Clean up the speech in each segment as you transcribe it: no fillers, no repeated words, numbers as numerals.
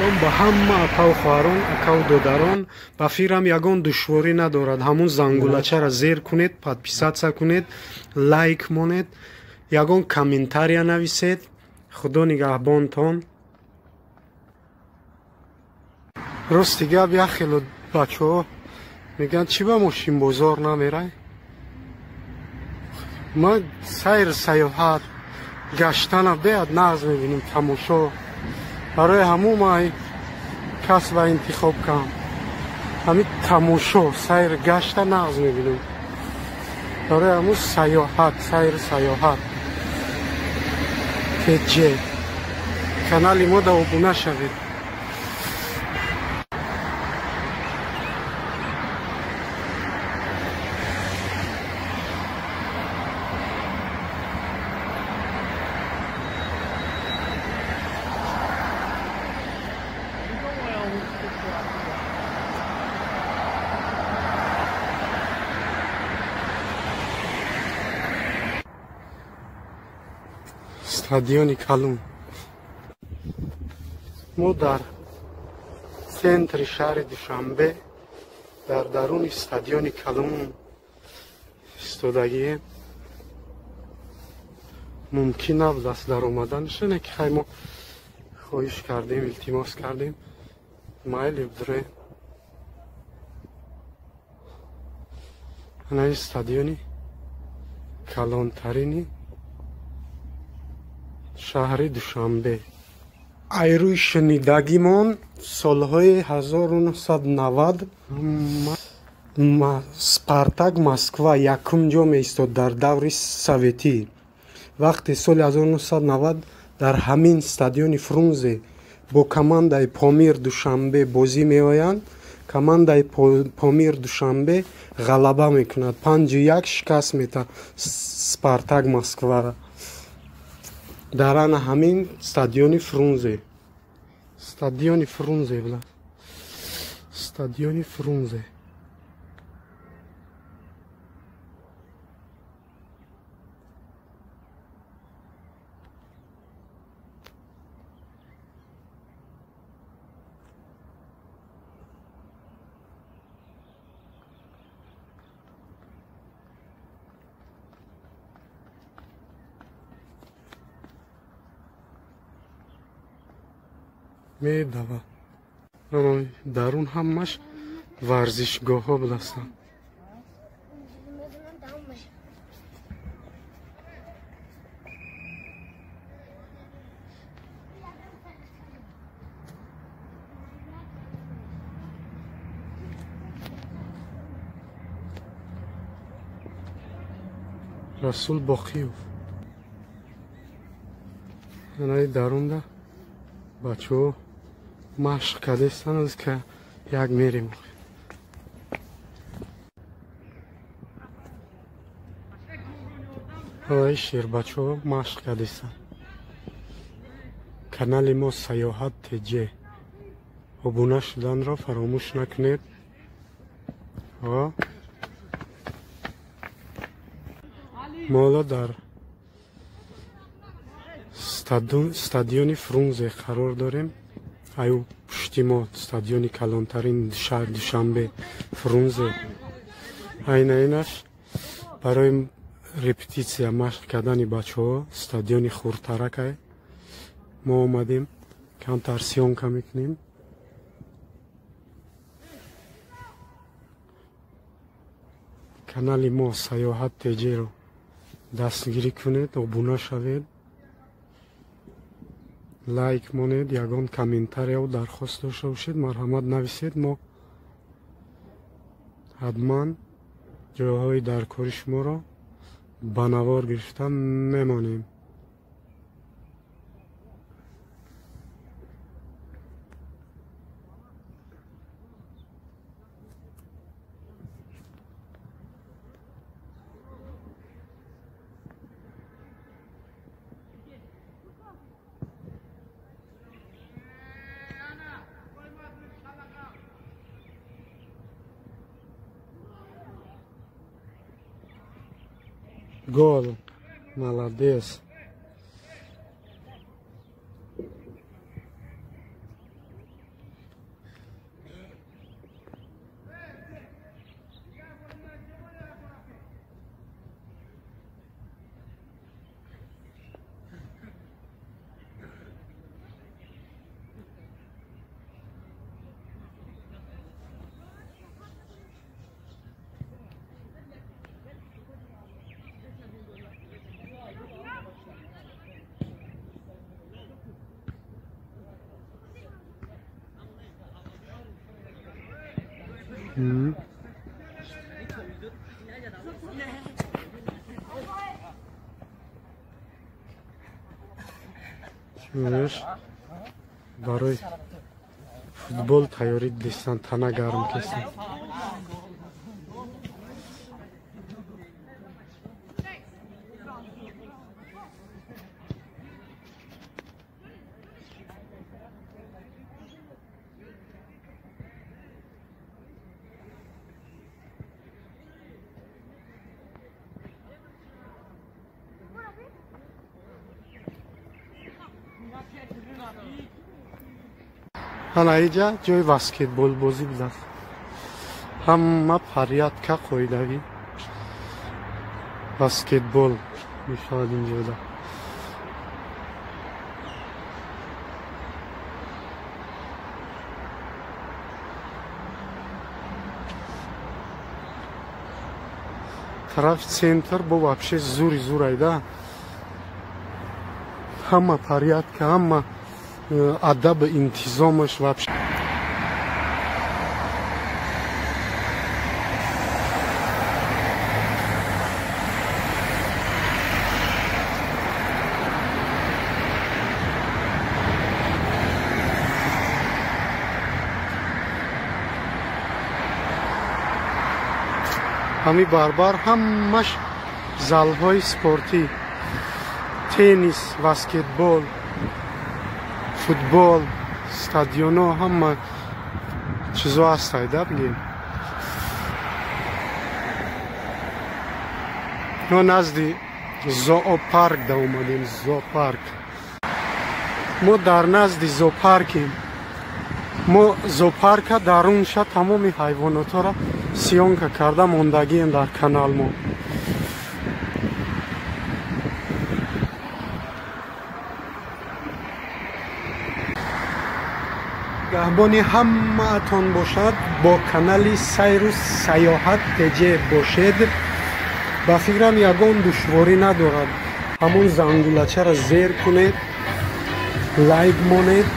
Салом ба ҳама апау хоҳарон, акау додарон. Ба фикрам ягон душворӣ надорад. Ҳамун зангулачаро зер кунед, подписаться кунед, лайк монед, ягон комментария нависед. Худо нигаҳбонтон. Рости гап, як хело бачаҳо мегӯянд, чӣ ба мошинбозор намерай? Ман сайр саёҳат гаштана беад нағз мебинем, тамошо. Барои ҳамун ман касба интихоб кардам. Ҳамин тамошо, сайр гашта нағз мебинем. Барои ҳамун саёҳат, сайр саёҳат. ТЖ. Канали мо да обуна шавед. Стадиони Калун. Мо дар центри шаҳри Душанбе дар даруни стадиони Калун истодагием. Мумкин набудаст даромаданаш, не ки хай мо хоҳиш кардем, илтимос кардем, майли бидурем. Ана ин стадиони калонтарини шаҳри Душанбе. Айрӯи шунидагимон солҳои 1990 Спартак Москва якум ҷо меистод дар даври советӣ. Вақте соли 1990 дар ҳамин стадиони Фрунзе бо командаи Помир Душанбе бозӣ меоянд, командаи Помир Душанбе ғалаба мекунад, 5-1 шикаст метаҳад Спартак Москваро. Дар ана ҳамин стадиони Фрунзе. Стадиони Фрунзе била. Стадиони Фрунзе. Медава. Дарун ҳамаш варзишгоҳҳо будастанд. Расул Боқиев. Анаи дарунда бачаҳо машқ кардастанд, аз ки як мерем. Ай шербачаҳо машқ кардастанд. Канали мо Саёҳат ТЖ. Обуна шуданро фаромӯш накунед. Мо ҳоло дар стадиони Фрунзе қарор дорем. Аю пушти мо стадиони калонтарин шаҳр Душанбе Фрунзе. Айна инаш барои репетитсия машқ кардани бачаҳо стадиони хурдтаракай. Мо омадем, камтар съёмка мекунем. Канали мо Саёҳат ТЖ-ро дастгирӣ кунед, обуна шавед, лайк монед, ягон комментарияу дархост дошта бошед, марҳамат нависед. Мо ҳатман ҷойҳои даркори шуморо ба навор гирифта мемонем. Гол. Молодец. Барои футбол тайёрӣ дистан, тана гарм кестан. Ана иҷа ҷои баскетболбозӣ будааст. Ҳама порядка қоидавӣ баскетбол мешавад инҷода. Тарафи центр бо вообще зури зурайда. Ҳама порядка, ҳама адаб интизомаш вообще. Ҳами барбар ҳамаш залҳои спортӣ, теннис, баскетбол, футбол, стадионо, ҳама чизо ҳастайда бигем. Мо назди зоопарк да омадем, зоопарк. Мо дар назди зоопаркем. Мо зоопарка дарунша тамоми ҳайвонотҳоро съёмка карда мондагием дар канал мо. Гаҳбони ҳамаатон бошад, бо канали Сайру Саёҳат ТЖ бошед. Ба фикрам ягон душворӣ надорад. Ҳамон зангулачаро зер кунед, лайк монед,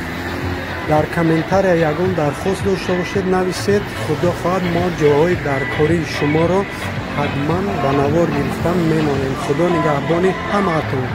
дар комментария ягон дархост дошта бошед нависед. Худо хоҳад мо ҷоҳои даркории шуморо ҳатман ба навор гирифта мемонем. Худо нигаҳбони ҳамаатон.